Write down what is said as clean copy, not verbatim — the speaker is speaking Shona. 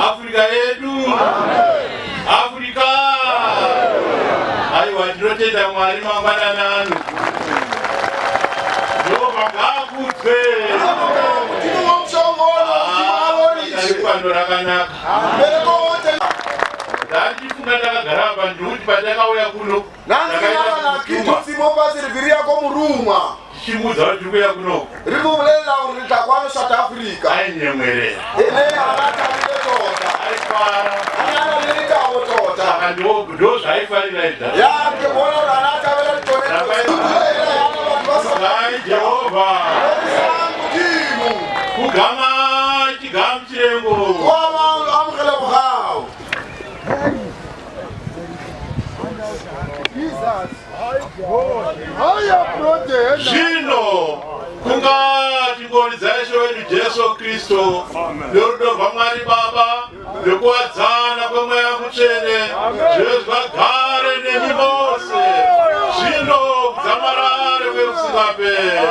Afrika yedu. Afrika. Aiwa, tinotenda Mwari mangwanani ano. Jehovha ngaakudzwe. Pando rakanaka. Ndandifunga ndakagara apa ndikuti patakauya kuno. Tichimuudza kuti tiri kuuya kuno. Rimubulelela gore re tla kwano South Africa. Ainyemwerera. Ene a na thabile tota. Aifara. A na na le lethabo tota. Saka ndo ndo zvaaifarira izvi. Ya ke bona gore a na thabela tsone. Ai Jehovha. Rorisang Modimo. Kugama chigamuchirengo. Kwa amogele bogao. Zvino kungati ngoni dzaIshe wedu Jesu Kristu norudo rwaMwari Baba nekuwadzana kweMweya Mutsvene zvive zvagare nemi mose zvino kudzamarare kwekusingaperi.